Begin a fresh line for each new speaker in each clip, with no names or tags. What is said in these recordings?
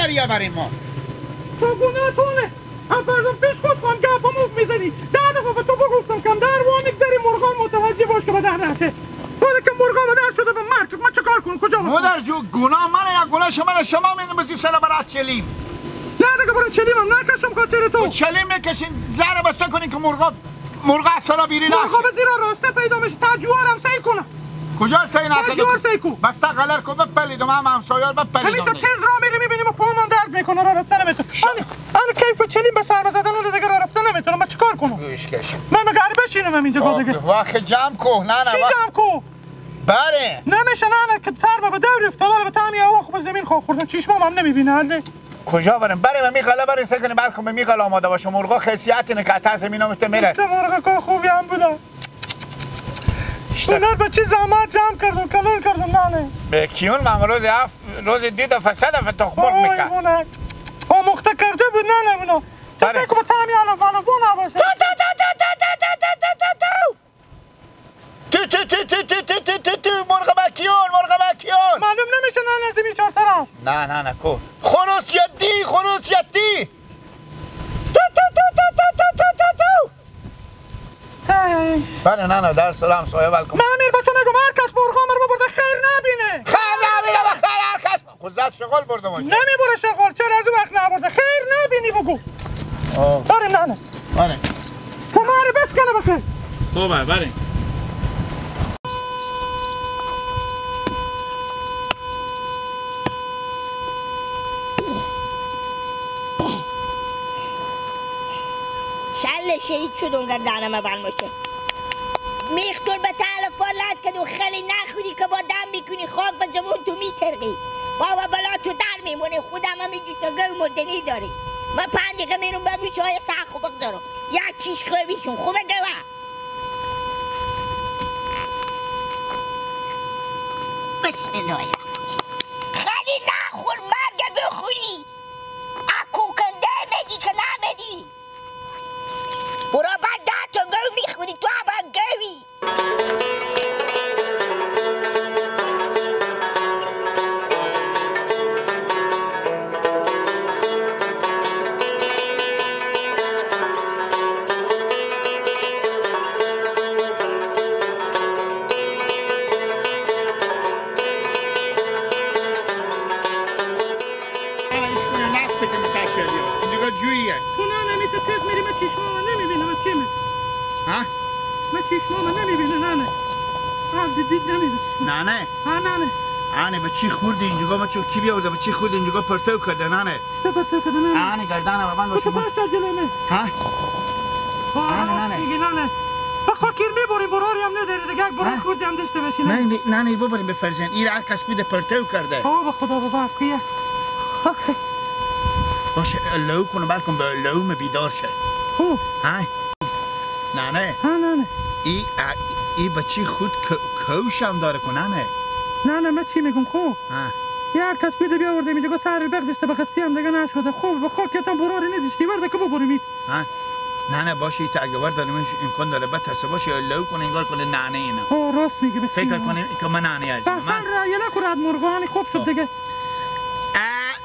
دریا بریم ما.
تو گناه تونه. از پیش خود خواهم گپ موف میزنی. ده دفعه به تو بگفتم کم در وا میگذری مرغان متوجه باش که به در نشه. حالا که مرغا به در شده به مرگ ما چه کار کنم کجا برم؟
مادر جو گناه منه یا گناه شما؟ شما میدونم سر برات چلیم.
نه دیگه برم چلیم هم نکشم خاطر تو.
چلیم میکشین زر بسته کنین که مرغا سرا بیری نشه.
مرغا به زیرا راسته پیدا میشه تا جوارم سعی کنم.
کجا سعی نکنی؟
جوار سعی کن.
بسته غلر کو بپلیدم هم همسایه‌ها بپلیدم.
همین تو تز را میری میبینیم پامم درد میکنه راه رفتن نمیتونم. انا کیف چلیم به سر زدن اون دیگه راه رفتن نمیتونم. من چیکار کنم؟
گوش کش.
من مگه بشینم اینجا دیگه؟
واخ جمع کو. نه نه
چی جمع کو؟
بله
نمیشه نه نه که سر به دور افتاده به تعمی هوا خوب زمین خو خوردم چشمام هم نمیبینه. حالا
کجا بریم؟ بریم میقله بریم سعی کنیم بلکه میقله آماده باشه. مرغا خاصیت اینه که تا زمین میته میره.
مرغا که خوبی هم بودن. اونا به چه زحمت جمع کردم کلون کردم نه
به کیون من روز هفت روز دو دفعه سه دفعه تخم مرغ میکرد.
آموخته کرده بود نه نه اونا. تو سعی کن به تعمی الان نباشه.
تو تو تو تو تو تو تو تو تو تو مرغ مکیون مرغ مکیون
معلوم نمیشه نه نزدیک چهار طرف.
نه نه نه کو خروس جدی خروس جدی تو تو تو تو تو تو تو تو تو. بله نه نه در سلام سایه ولکم.
من امیر با تو میگم هر کس مرغ رو ببرده خیر نبینه.
خیر نبینه و خیر هر کس خود شغل برده باشه.
نمیبره شغل چرا از اون وقت نبرده خیر نبینی بگو. بریم نه نه
بله
تو ماره بس کنه بخیر.
خوبه بریم.
شهید شد اونگر دهنم بند باشه. میختور به تلفن لد کد و خیلی نخوری که با دم میکنی خاک به زبون تو میترقی بابا بلا تو در میمونه. خودم هم اینجور تا گوی مردنی داری. من 5 دقیقه میرم به های سخت خوب بگذارم یک چیش خوبیشون خوبه گوه. بسم الله. خیلی نخور مرگ بخوری اکو کنده میدی که نمیدی برابر ده تا گو میخوری تو هم گوی.
نه نه
نه نه
آنه به چی خوردی اینجا ما چون کی بیاورده به چی خوردی اینجا پرتو کرده نه نه
چه پرتو کرده نه
آنه گردن من باشه
تو پاش جلومه
ها نه نه
نه نه با خاکیر میبریم براری هم نداری دیگه یک برار خوردی هم داشته باشی.
نه نه نه ببریم به فرزند این هر کس بیده پرتو کرده.
آه به خدا بابا کیه
باشه لو کنه بلکم به لوم بیدار شه.
خوب
ها نه نه
نه نه
ای ای بچی خود کوش هم داره کنه نه
نه نه من چی میگم خوب یه هر کس بیده بیاورده اینجا سر بغدشته به خستی هم دیگه نشده خوب به خاکیت هم براری نداشتی ورده که ببریم.
نه نه باشه ایتا اگه ور داریم امکان داره بترسه باشه لو کنه انگار کنه نه نه اینا.
آه راست میگه
فکر کنه که من نه نه عزیزم
اصلا رایه نکنه مرغانی خوب شد دیگه.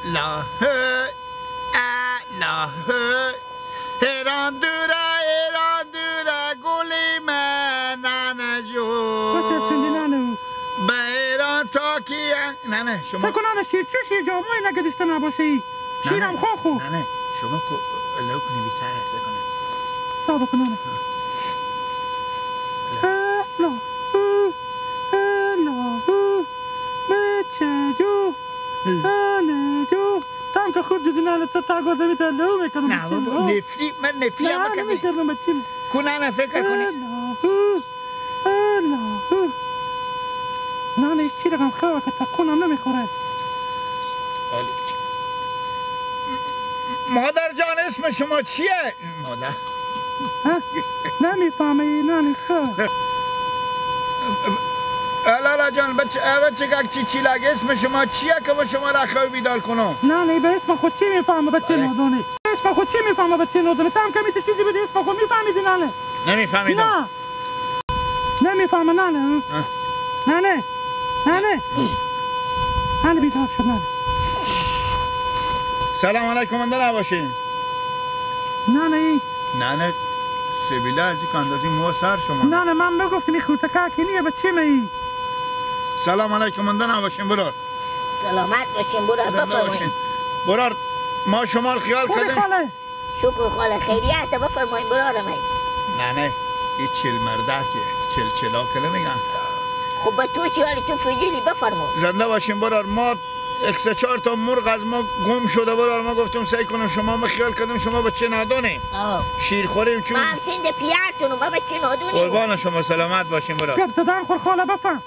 الله الله ایران دوره ایران دوره گلی من ننه جو به ایران تا کیه نه نه شما
فکر کنم شیر چه شیر جامعه نگه نباشه ای شیرم خواه خو
نه نه شما کو لو کنی بیتر هست کنه
صبر کن نه نه نه بچه جو نه جو تام که خود دیدی نه تا تا گوزه میته لو میکنم.
نه بابا نفری من نفری هم
نه نمیکردم بچه
کو نه نه فکر کنی
نه نه چی رقم خواه که تکونم نمیخوره.
مادر جان اسم شما چیه؟ مادر
نمیفهمه نه نه خواه
لالا جان بچه بچه چی لگ اسم شما چیه که ما شما را خواب بیدار کنم؟
نه نه به اسم خود چی میفهمه بچه نادونی اسم خود چی میفهمه بچه نادونی تام کمی چیزی بده اسم خود میفهمیدی نه نه
نمیفهمیدم.
نه نمیفهمه نه نه نه نه نه نه نه بیدار شد نه
سلام علیکم اندر نباشین.
نه نه
نه نه سبیله از این اندازی مو سر شما.
نه نه من بگفتم این خوتکه که نیه به چی می.
سلام علیکم اندر نباشین برار.
سلامت باشین برار بفرمایین.
برار ما شما خیال کردیم.
شکر خاله خیریت بفرمایین برار من.
نه نه این چل مرده که چل چلا که نمیگن.
خب با تو چی حالی تو فضیلی بفرما.
زنده باشین برار. ما 104 تا مرغ از ما گم شده برار. ما گفتم سعی کنم شما ما خیال کردیم شما بچه نادونیم شیر خوریم چون
ما هم سند پیارتونم ما بچه نادونیم.
قربان شما سلامت باشین برار.
گپ زدن خور خاله بفهم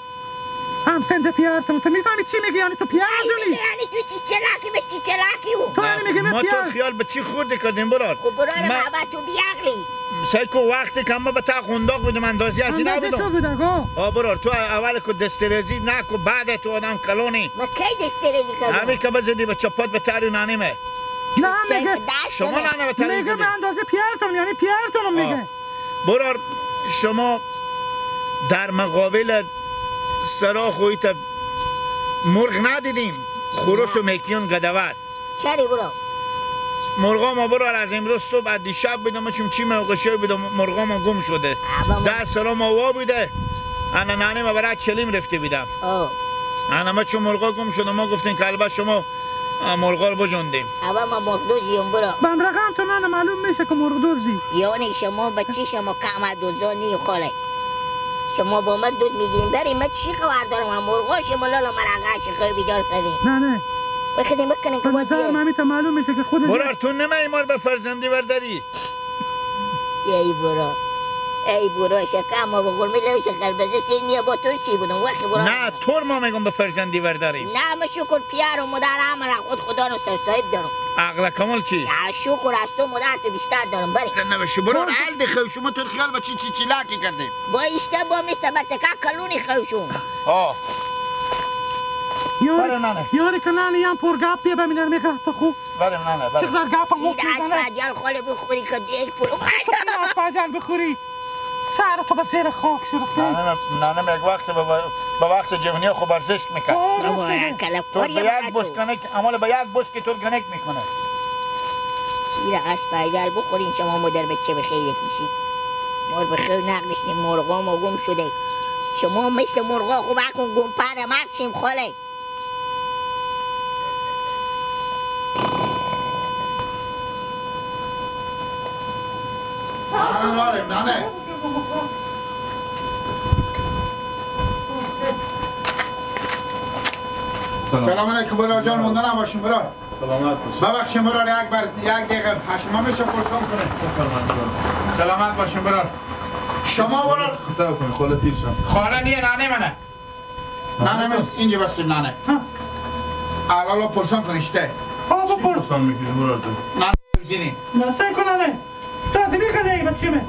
هم سند پیارتونم. تو میفهمی چی میگی؟ یعنی تو پیار دونی؟
یعنی تو چی چلاکی به چی چلاکی او
تو یعنی میگی
ما تو خیال به چی خورده کردیم برار؟
خب برار ما تو بیعقلی
سعی کو وقتی که ما به تا قنداق بودم اندازی از اینا بودم.
تو بودم
آ برار تو اول کو دسترزی نکو بعد تو آدم کلونی.
ما کی دسترزی کردم؟
همین که بزدی به چپات به تاری نانیمه.
نه میگه
شما نه به تاری
میگه به اندازه پیارتون یعنی پیارتون میگه.
برار شما در مقابل سرا خویت مرغ ندیدیم خروس و میکیون گدوات.
چری برو
مرغا ما برار از امروز صبح از دیشب بودم ما چون چی موقعی بودم مرغا ما گم شده در سلام آوا بوده انا نانه ما برای چلیم رفته بودم. انا ما چون مرغا گم شده ما گفتیم که البته شما مرغا رو بجوندیم.
اول ما مرغ دوزیم برا.
بم رقم تو من معلوم میشه که مرغ دوزی.
یعنی شما بچی شما کم دوزا نی خاله. شما با من دود میگیریم بریم من چی خبر دارم مرغا شما لالا مرغاش خیلی بیدار کردیم.
نه نه
بخدیم بکنیم که باید
بیایی. نظر معلوم میشه که خودت
برار تو نمه ایمار به فرزندی برداری.
ای برار ای برار شکم ما بقول میلوی شکر بزه سینیه با تو چی بودم وقتی برار
نه طور ما میگم به فرزندی برداریم.
نه ما شکر پیار و مادر هم را خود خدا رو سرصاحب دارم.
عقل کمال چی؟
نه شکر از تو مادر تو بیشتر دارم بریم.
نه بشه برار حال خو شما تو خیال با چی چی چیلاکی کردیم.
با اشته با میسته برتکا کلونی خوشون.
آه
یاری که نانی هم پر گپ بیا ببینم میخواد تو خوب.
بریم نانه بریم.
چقدر گپ هم
مفت میزنه. از فجل خاله بخوری که یک پول.
از فجل بخوری سر تو به زیر خاک شد.
نانه یک وقت به وقت جوانی خوب ورزش میکرد. تو به یک بوس کنک عمال به یک بوس که تو کنک میکنه.
شیر از فجل بخورین شما مادر بچه به خیر میشی. مار به خیر نقلش نیم مرغا ما گم شده. شما مثل مرغا خوب اکن گم پر مرچیم خاله.
نانه سلام علیکم برار جان مونده نباشیم برار.
سلامت باشیم.
ببخشیم برار یک دقیقه شما میشه پرسان کنه. سلامت باشیم برار. شما برار
صبر کنید خاله تیر شم.
خاله نیه نانه منه. نانه من اینجا بستیم نانه. الان پرسان کنیشته.
آ
پرسان میکنیم برار جان.
نانه زینی.
نه سعی کن نانه. تازه میخوای بچه من.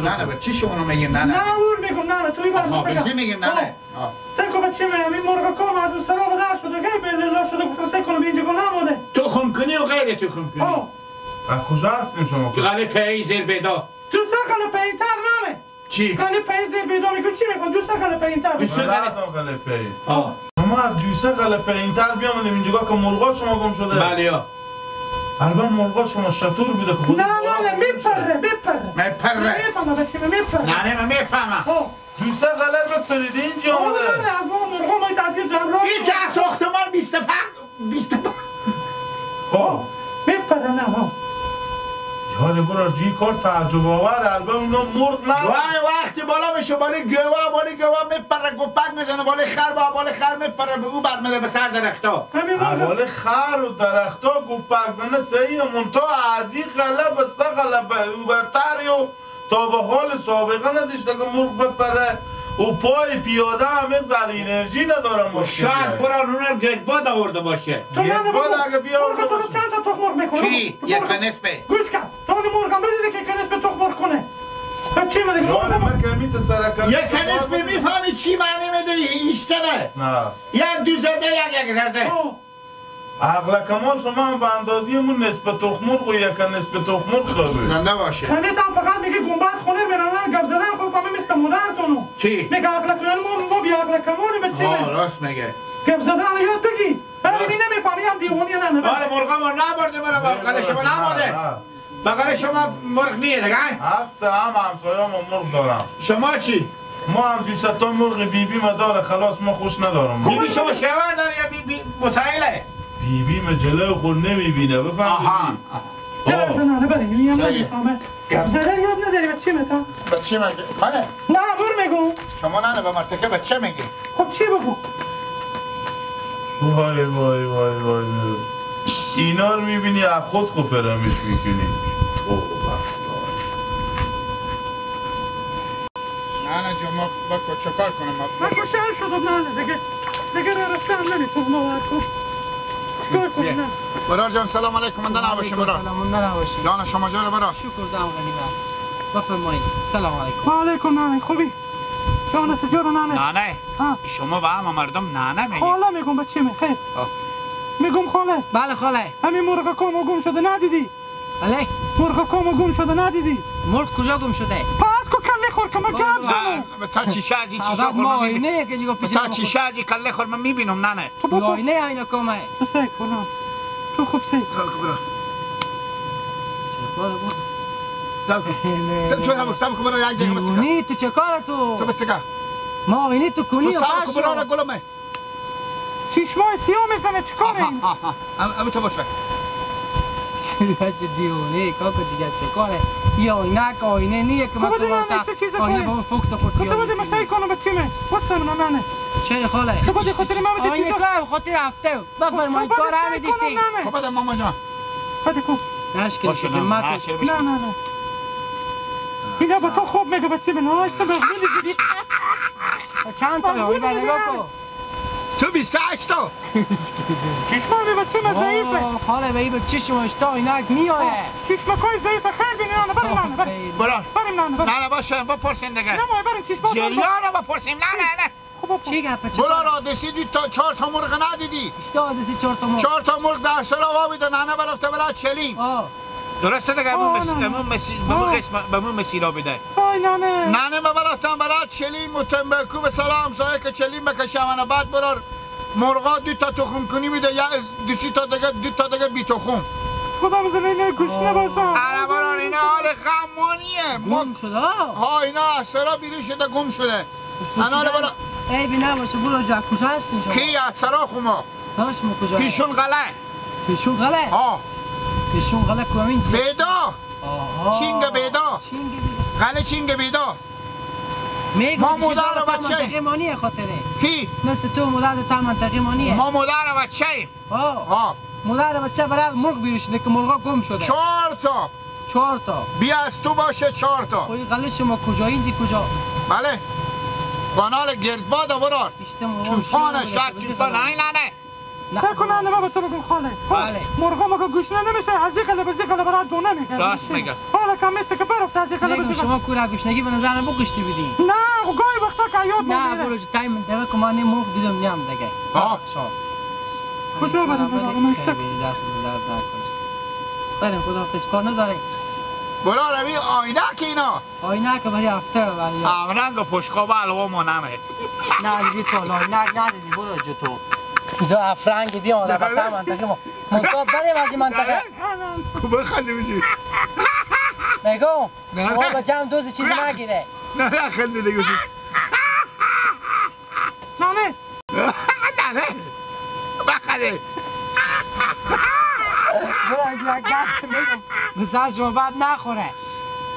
نه نه بچه شما میگیم نه نه.
نه اور میگم نه توی بعد.
بچه میگیم نه نه.
سعی کن بچه من این مرغ کام از اون سرا بدر شده غیب الله شده گفتم سعی کنم اینجا گناه مونده.
تو خم کنی و غیر تو خم کنی.
از کجا هستیم شما؟
قله پی زیر بیدا.
تو سخل پایینتر نه.
چی؟
قله پی زیر بیدا میگم چی میگم دو سخل پایینتر.
دو سخل پی. شما از دو سخل پایینتر بیامدیم اینجا که مرغا شما گم شده.
بله یا.
الان مرغا شما شطور بوده که خود
نه نه نه میپره میپره
میپره
میفهمم بچه میپره
نه نه میفهمم
دو سه غلط بپرید اینجا آمده
نه نه مرغا ما تاثیر جمران
این تا ساختمان 25 25
خب
میپره نه ها
یاره برو جی کار تعجب آور البته اونا مرغ نه
وای وقتی بالا میشه بالا گوا بالا گوا میپره گوپک میزنه بالا خر با بالا خر میپره به او بر میره به سر درختا
بالا خر و درختا گوپک زنه سعی منتها از این غلب به سه غلب او برتری و تا به حال سابقه نداشته که مرغ بپره و پای پیاده همه ذره انرژی نداره مرغ.
شاید برا رونر گدباد آورده باشه.
گدباد اگه بیاورده باشه.
چند تا تخم مرغ میکنه؟
کی؟ یک نصفه.
گوش کن. تا مرغ هم بزنه که نصف تخم مرغ کنه. چی میگه؟
یاره من که میت سرکم.
یک نصف میفهمی چی معنی میده؟ ایشتنه.
نه.
یک دو زرده یک زرده.
عقل کمال شما هم به اندازیمون نصف تخم مرغ و یک نصف تخم مرغ خوبه.
زنده باشه.
همین هم فقط میگه گنبد خونه برانن گپ زدن خب همه مثل مادرتونو.
کی؟
میگه عقل کمال ما بی عقل کمالی بچه.
آه راست میگه.
گپ زدن یاد بگی. برای می نمیفهمی هم دیوانی نه.
آره مرغ ما نبرده برای بغل شما نماده. بغل شما مرغ نیه دیگه؟
هست هم همسایه ما مرغ دارم.
شما چی؟
ما هم 20 تا مرغ بیبی ما داره خلاص ما خوش ندارم.
بیبی شما شوهر داره یا بیبی متعیله؟
بیبی ما جلوی خود نمیبینه بفهمی.
آها.
جلوشو نه بریم این نمیفهمه. گپ زدن یاد نداری بچه متا؟
بچه مگه؟ منه؟
نه بر میگم.
شما نه به مرتکه بچه میگی.
خب چی بگو؟
وای وای وای وای اینا رو میبینی از خود خو فراموش میکنی.
نه نه جون ما با چکار کنم؟
من شهر شدم نه دیگه دیگه رفتم نمیتونم باور کنم. چیکار کنم؟ نه
برار جان سلام علیکم. من نباشیم برار.
سلام نباشیم.
جان شما جان برار.
شکر دم غنیمت. بفرمایید. سلام علیکم.
و علیکم نه خوبی؟ جان تو جور نه
نه نه شما با هم مردم نه نه میگی.
خاله میگم بچه می خیر. میگم خاله.
بله خاله.
همین مرغ کامو گم شده ندیدی؟
بله.
مرغ کامو گم شده ندیدی؟
مرغ کجا گم شده؟
پس کو کله خور که من گم زدم.
تا چیشه از چیشه خور من میبینم. تا چیشه از کله خور من میبینم نه نه.
تو آینه اینا کمه.
تو سعی کن. تو خوب سعی کن.
تو هم سب کو برای یک دقیقه بس.
دیوونی تو چه کار تو؟
تو بس دیگه.
ما آینه تو کنی
و سب کو برای گلمه.
چشمای سیاه میزنه چیکار این؟
ام تو بس.
چه دیوونه کاکا دیگه چه کاره؟ یه آینه که آینه نیه که من تو آینه با اون فوکس خورد.
تو بده من سعی کنم بچه من. واسه من نه.
چه خاله؟
تو بده خاطر من بده.
آینه کار خاطر هفته. بفرمایید کار همه دیشتی.
خب بده ماما جان.
بده کو.
نشکن که من
نه نه نه. اینجا با تو خوب میگه بچه من. آیسته بغلی دیدی.
چند تا آینه نگاه کن.
تو 28 تا.
چشمای بچه من ضعیفه.
خاله به این چشمش تا اینک میایه.
چشمکای ضعیفه خیر بینی نه بریم نه بریم. بریم نه
نه باشه بپرسیم دیگه.
نه ما بریم چشما.
جریان رو بپرسیم نه نه نه.
چی گپه چه؟
برا رادسی دید تا 4 تا مرغ ندیدی.
بیشتر آدسی 4 تا مرغ.
4 تا مرغ در سال آوا بیده نه برفته برا چلیم. درسته دیگه امون بمون مسیرا بده.
نه
نه نه برفتم برا چلیم و تنبکو به سلام سایه که چلیم بکشم انا بعد برار مرغا 2 تا تخم کنی میده یا 2 تا دیگه 2 تا دیگه بی تخم.
خدا بزنه اینا گوش نباشم.
آره برار اینا حال غمانیه.
گم شده.
ها اینا سرا بیرون شده گم شده. انا برا
عیبی نباشه برو جا کجا هستین شما؟
کی از سرا خوما؟
سرا شما کجا؟
پیشون قلعه.
پیشون قلعه؟
ها.
پیشون قلعه کومین چی؟
بیدا. چینگ بیدا. قلعه چینگ بیدا. ما مادر و بچه
منطقه مانیه خاطره.
کی؟
مثل تو مادر تا منطقه مانیه.
ما مادر و بچه.
ها. مادر و بچه برای مرغ بیرون که مرغا گم شده.
4 تا.
4 تا.
بیا از تو باشه 4 تا.
خب قلعه شما کجا اینجا کجا؟
بله. کانال گردباد برار. طوفانش کرد طوفان نه نه.
سر کنه نه با تو بگم خاله.
بله.
مرغا ما گوش نمیشه از این قلب از این قلب برای دونه میگه.
راست میگه.
حالا کم است که برفت از این قلب.
میگم شما کورا گوشنگی به نظر بکشتی بدی.
نه گاهی وقتا که یاد
نه برو تایم دیگه که من مرغ دیدم نیم دیگه.
ها.
کجا برم؟
دست درد نکنه. بریم خداحافظ کار نداره.
برا روی آینه که اینا
آینه که برای هفته ولی
امرنگ و پشقاب الوا مونمه.
نه دیدی تو آینه ندیدی برو جو تو چیزا افرنگ بیا در بطر منطقه ما منطقه بریم از این منطقه
کو بخنده میشی
میگم شما بچه هم دوز چیزی نگیره.
نه نه خنده دیگه
نه نه
نه نه بخنده
برو اینجا گپ میگم به سر شما بعد نخوره.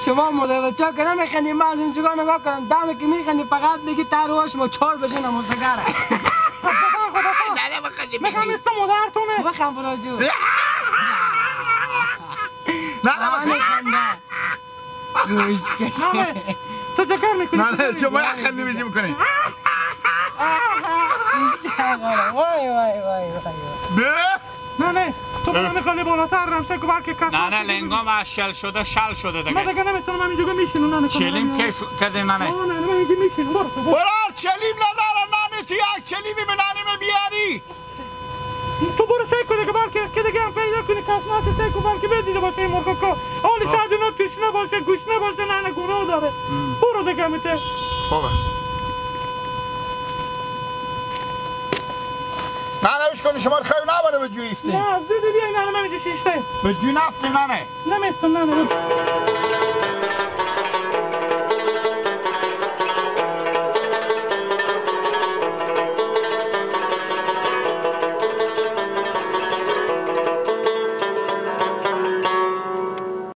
شما مادر بچه که نمیخندی من از اینجا نگاه کنم دم که میخندی فقط میگی تروها شما 4 بجه نمازگره.
نه نه بخندی
میخوام است مادرتونه.
بخند برو جو.
نه نه
بخنده. گوش کشه.
تو چه کار میکنی؟
نه نه شما خنده میزی میکنی.
وای وای وای وای.
نه نه تو برو میخوای بالاتر رمسه که بلکه کس.
نه نه لنگام از شل شده شل شده دیگه.
من دیگه نمیتونم من اینجا میشینم. نه نه
چلیم کیف کردیم. نه نه
نه نه من اینجا میشینم. برو
برو چلیم ندارم. نه نه تو یک چلیمی به نانیم بیاری.
تو برو سعی کن که بلکه که دیگه هم پیدا کنی کس نشه. سعی کن بلکه بدیده باشه این مرغ که حال شاید اونا پیش نباشه گوش نباشه. نه نه گناه داره. برو دیگه میته.
خوبه. کنی شما خیلی نباره به جوی افتیم.
نه زیدی بیای ننه من اینجا شیشته.
به جوی نفتیم ننه.
نمیفتم ننه.